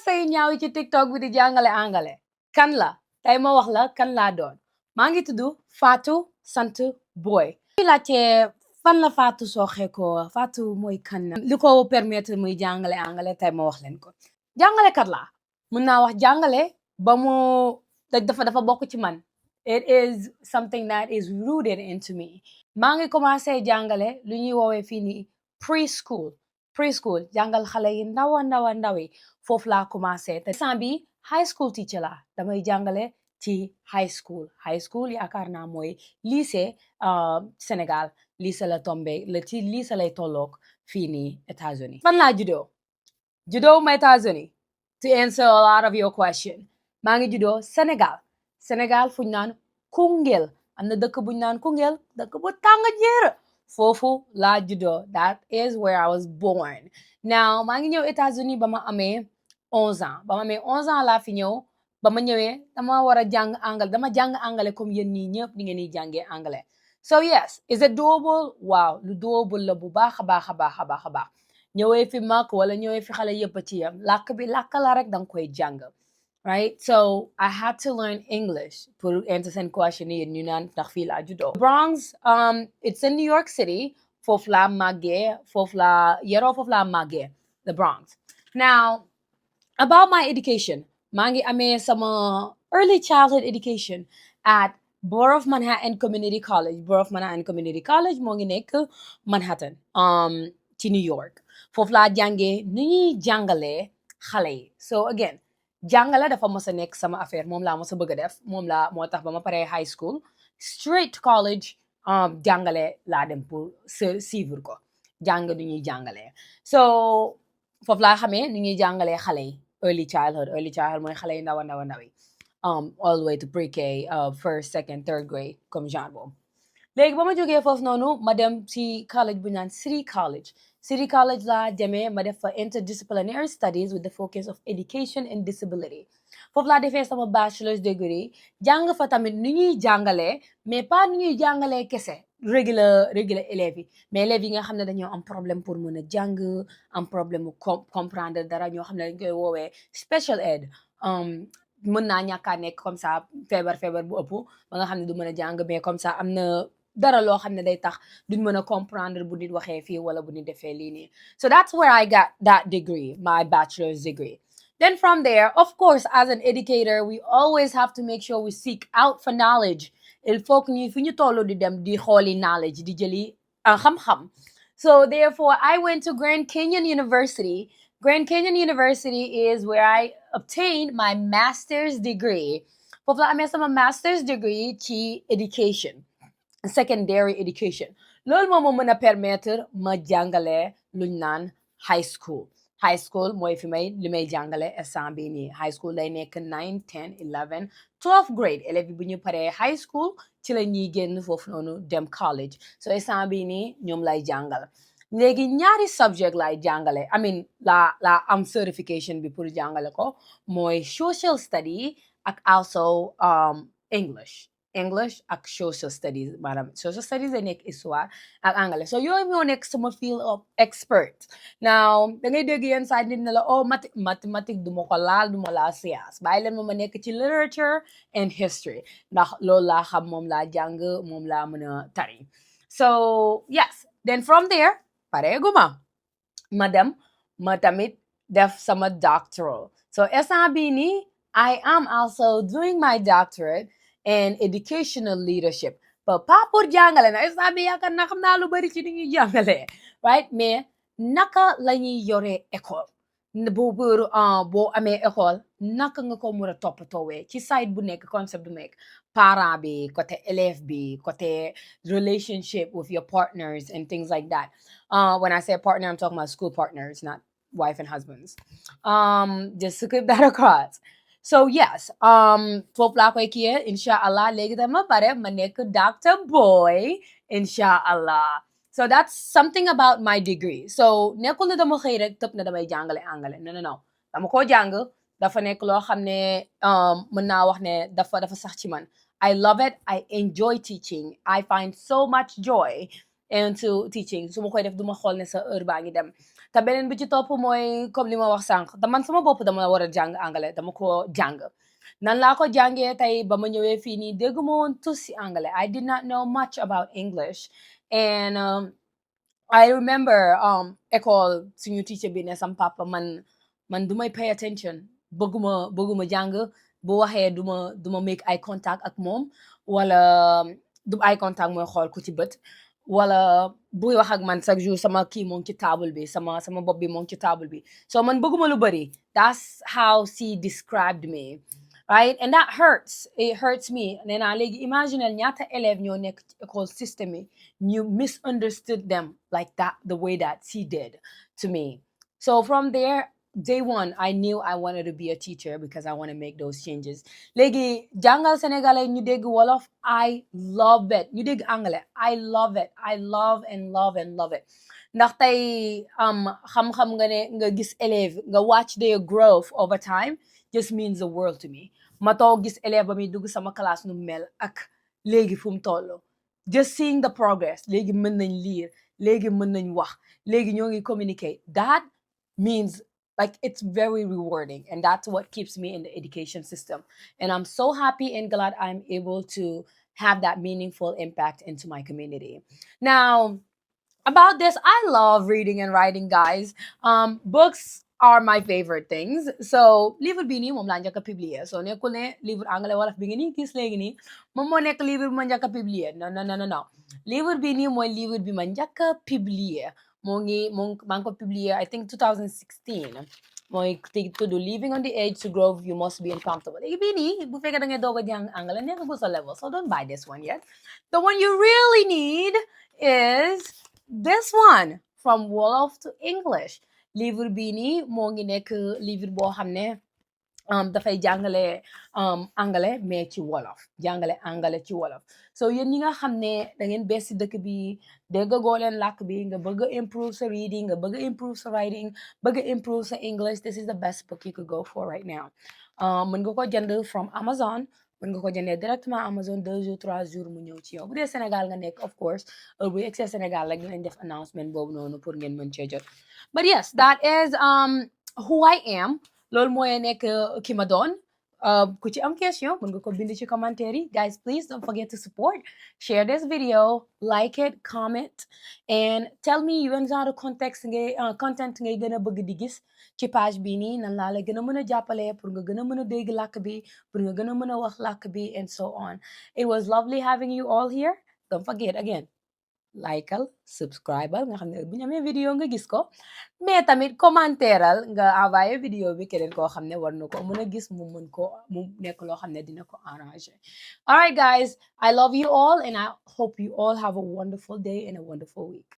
say ñaaw ci TikTok bi di jàngale angale kan la tey ma wax la kan laa doon maa ngi tudd Fatou sant Boy laajte fan la Fatou sooxe ko Fatou mooy kan li ko permettre muy jàngale angale tey ma wax leen ko jàngalekat laa mun naa wax jàngale ba mu dafa bokk ci man it is something that is rooted into me maa ngi commencé jàngale lu ñuy woowee fii nii preschool jàngal xale yi ndaw yi foofu laa commencé te sant bi high school teacher la damay jàngale ci high school yaakaar naa mooy lycée Sénégal lycée la tombé la ci lycée lay tolloog fii nii États-Unis fan laa juddoo ma États-Unis to answer a lot of your question maa ngi juddoo Sénégal fuñ naan Koungheul am na dëkk buñ naan Koungheul dëkk bu tàng jër foofu laa juddoo that is where I was born now maa ngi ñëw États-Unis ba ma amee 11 ans laa fi ñëw ba ma ñëwee dama war a jàng anglais dama jàng anglais comme yéen ñii ñëpp ni ngeen di jàngee anglais so yes is it doable waaw lu doable la bu baax a baax ñëwee fi mag wala ñëwee fi xale yëpp ci yam làkk bi làkk la rek danga koy jàng right so I had to learn English pour answer seen question yi ñu naan ndax fii laa juddoo Bronx it's in New York City foofu laa màggee foofu laa màggee the Bronx now about my education maa ngi amee sama early childhood education at Borough of Manhattan Community College moo ngi nekk Manhattan ci New York foofu laa jàngee nu ñuy jàngalee xale yi so again jàngale dafa mos a nekk sama affaire moom laa mos a bëgg a def moo tax ba ma paree high school straight to college jàngale laa dem pour suivre ko jàng nu ñuy jàngalee so foofu laa xamee nu ñuy jàngalee xale yi early childhood mooy xale yi ndaw yi all the way to pre-K first second third grade comme genre boobu léegi ba ma jógee foofu noonu ma dem ci college bu naan City College laa demee ma def fa interdisciplinary studies with the focus of education and disability foofu laa defee sama bachelor's degree jàng fa tamit nu ñuy jàngalee mais pas nu ñuy jàngalee kese regular élèves yi mais élèves yi nga xam ne dañoo am problème pour mën a jàng am problème mu comprendre dara ñoo xam ne dañ koy woowee special ed mën naa ñàkk a nekk comme ça feebar bu ëpp ba nga xam ne du mën a jàng mais comme ça am na dara loo xam ne day tax duñ mën a comprendre bu nit waxee fii wala bu nit defee lii nii so that's where I got that degree my bachelor's degree then from there of course as an educator we always have to make sure we seek out for knowledge il faut que ñu fi ñu tollu di dem di xooli knowledge di jëli xam-xam so therefore I went to Grand Canyon University is where I obtained my master's degree foofu la amee sama master's degree ci education secondary education loolu moo ma mën a permettre ma jàngale luñ naan high school mooy li may jàngale instant bi nii high school lay nekk 9 10 11 12th grade élèves bu ñu paree high school ci la ñuy génn foofu noonu dem college so instant bi nii ñoom lay jàngal léegi ñaari subject lay jàngale I mean la am certification bi pour jàngale ko mooy social study ak also English ak social studies maanaam social studies day nekk histoire ak anglais so yooyu moo nekk sama field of expert now da ngay dégg yenn saa nit ne la mathématique du ma ko laal du ma laal science bàyyi leen ma nekk ci literature and history ndax loolu laa xam moom laa jàng moom laa mën a tari so yes then from there pareeguma ma dem ma tamit def sama doctoral so instant bii nii I am also doing my doctorate and educational leadership but pas pour jàngale na instant bi yaakaar naa xam naa lu bari ci ni ñuy jàngale right mais naka la ñuy yoree école boo amee école naka nga ko mën a toppatoowee ci side bu nekk concept bu nekk parent bi côté élève bi côté relationship with your partners and things like that when I say partner I'm talking about school partners not wife and husbands just to keep that across so yes foofu laa koy kiyee incha allah léegi dama pare ma nekk Dr. Boy incha allah so that's something about my degree so nekkul ne dama xëy rek tëb na damay jàngale anglais non dama koo jàng dafa nekk loo xam ne mën naa wax ne dafa sax ci man I love it I enjoy teaching I find so much joy into teaching su ma koy def duma xool ne sa heure baa ngi dem te beneen bi ci topp mooy comme li ma wax sànq te man sama bopp dama war a jàng anglais dama ko jàng nan laa ko jàngee tey ba ma ñëwee fii nii dégguma woon tous si anglais I did not know much about English and I remember école suñu teacher bi ne sam papa man du may pay attention bëgguma jàng bu waxee duma make eye contact ak moom wala du eye contact mooy xool ku ci bët wala buy wax ak man chaque jour sama kii moo ngi ci table bi sama bopp bi moo ngi ci table bi so man bëgguma lu bëri that's how she described me right and that hurts it hurts me nee naa léegi imaginel ñaata élèves ñoo nekk ci école système yi you misunderstood them like that the way that she did to me so from there day one I knew I wanted to be a teacher because I want to make those changes léegi jàngal sénégalais ñu dégg wolof I love it ñu dégg anglais I love it I love and love and love it ndax tey xam-xam nga ne nga gis élève nga watch their growth over time just means the world to me ma toog gis élève ba muy dugg sama classe nu mel ak léegi fu mu toll just seeing the progress léegi mën nañ lire léegi mën nañ wax léegi ñoo ngi communicate that means like it's very rewarding and that's what keeps me in the education system and I'm so happy and glad I'm able to have that meaningful impact into my community now about this I love reading and writing guys books are my favorite things so livre bi nii moom laa njëkk a publier so nekkul ne livre anglais wolof bi nga nii gis léegi nii moom moo nekk livre bi ma njëkk a publier non livre bi nii mooy livre bi ma njëkk a publier maa ngi ko publier I think 2016 mooy tudd Living on the Edge to Grow You Must Be Uncomfortable léegi bii nii bu fekkee da ngay doog a jàng anglais nekkagul sa level so don't buy this one yet the one you really need is this one from Wolof to English livre bii nii moo ngi nekk livre boo xam ne dafay jàngale anglais mais ci wolof jàngale anglais ci wolof so yéen ñi nga xam ne da ngeen bees si dëkk bi déggagoo leen làkk bi nga bëgg a improve sa reading nga bëgg a improve sa writing bëgg a improve sa English this is the best book you could go for right now mën nga ko jënd from Amazon mën nga ko jëndee directement Amazon 2 jours 3 jours mu ñëw ci yow bu dee Sénégal nga nekk of course bu excès Sénégal rek dinañ def announcement boobu noonu pour ngeen mën cee jot but yes that is who I am loolu mooy nekk ki ma doon ku ci am question mën nga ko bind ci commentaire yi guys please don't forget to support share this video like it comment and tell me yan genre content ngay gën a bëgg di gis ci page bi nii nan laa la gën a mën a jàppale pour nga gën a mën a dégg làkk bi pour nga gën a mën a wax làkk bi and so on it was lovely having you all here don't forget again likeal subscribeal nga xam ne bu ñu amee vidéo nga gis ko mais tamit commentéeral nga envoyé vidéo bi keneen koo xam ne war na ko mën a gis mu nekk loo xam ne dina ko arrangé all right guys I love you all and I hope you all have a wonderful day and a wonderful week